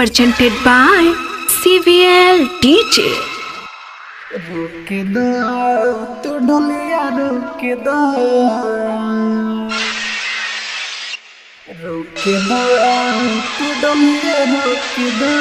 Presented by CVL DJ. रोक दो तू डोलिया, रोक दो, रोक दो तू डोलिया, रोक दो।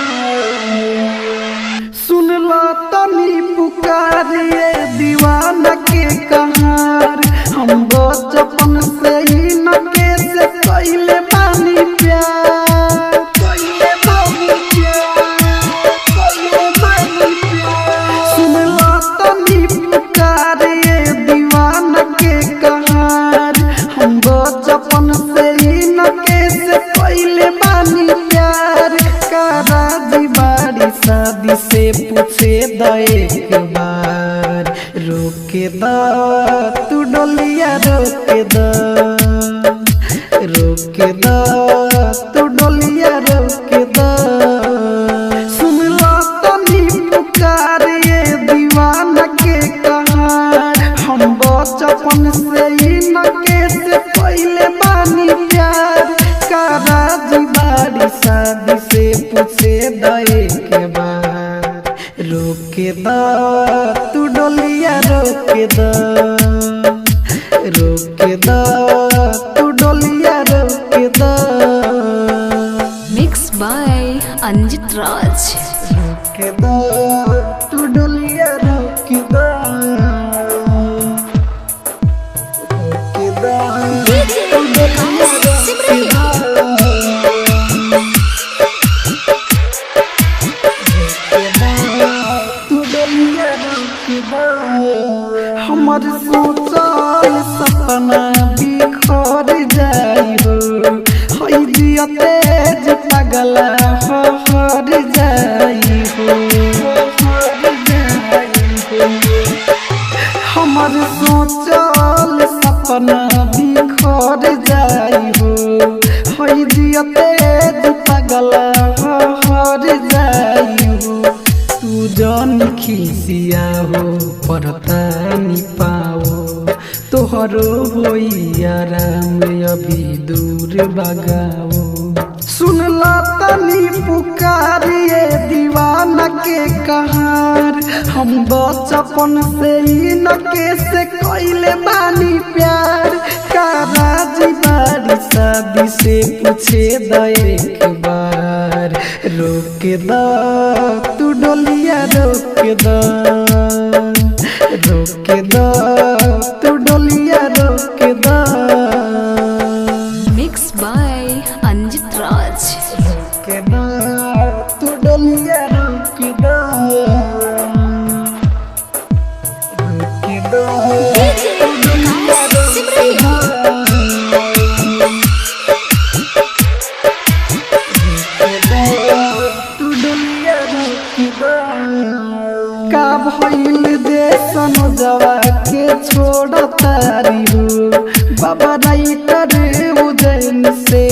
सुन लो तनी पुकारिए दीवाना के कहार, हम बचपन से ही न कैसे कैले बानी प्यार, कैले बानी प्यार, कैले बानी प्यार। सुन लो तनी पुकारिए दीवाना के कहार, हम बचपन से ही न कैसे कैले बानी प्यार। कारा दीवारी शादी से पूछे द एक बार, रोके द तू डोलिया, रोके द, रोके द तू डोलिया, रोके द। सुन लो तनी पुकारिए दीवाना के कहार, हम बचपन से ही न कैसे पहले बानी प्यार। कारा जीवारी शादी से पूछे द एक बार, रोके द तू डोलिया, रोके द, रोके द तू डोलिया, रोके द। Mixed by Anjit Raj. रोके दो तू डोलिया, रोके दो, रोके दो तू डोलिया, रोके दो। रोके दो तू डोलिया, रोके दो। हमर सोचल सपना बिखर जाई हो, होई जिया तेज पगला हर जाई हो, हर जाई हो। हमर सोचल सपना बिखर जाई हो, होई जिया तेज पगला हर जाई हो। तू जन खिसिया हो परतानी पाओ, तोहरो होई आराम अभी दूर बगाओ। सुन ला तनी पुकारिए दीवाना के कहार, हम बचपन से ही न कैसे कैले बानी प्यार। कारा जीवारी शादी से पूछे द एक बार, रोक द तू डोलिया, रोक द, रोक द तू डोलिया, रोक द। Mixed by Anjit Raj. रोक दो तू डोलिया, रोक दो, रोक दो तू डोलिया, रोक दो। रोक दो तू डोलिया, रोक दो। का भइल जे सनजवा के छोड़ तारी हो, बाबा राइटर उजैन से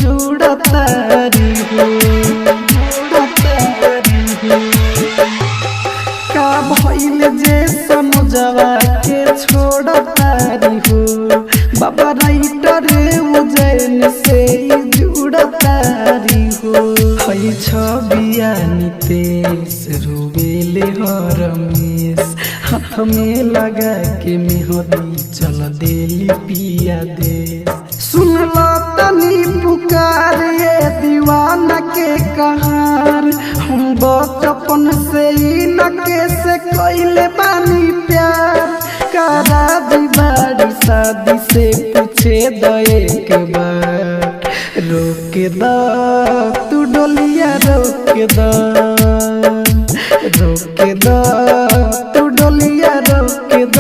जुड़ तारी हो, जुड़ तारी हो। का भइल जे सनजवा के छोड़ तारी हो, बाबा राइटर उजैन से जुड़ तारी हो। हई छबिया नितेश रोवेले हरमेश, हाथ में लगा के मेहदी चल देली पिया देश। सुन लो तनी पुकारिए दीवाना के कहार, हम बचपन से ही न कैसे कैले बानी प्यार। कारा दीवारी शादी से पूछे द एक बार, रोक द तू डोलिया, रोक द, रोक द तू डोलिया, रोक द।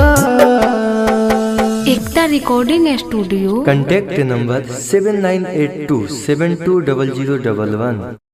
Ekta Recording Studio. Contact number 7982720011.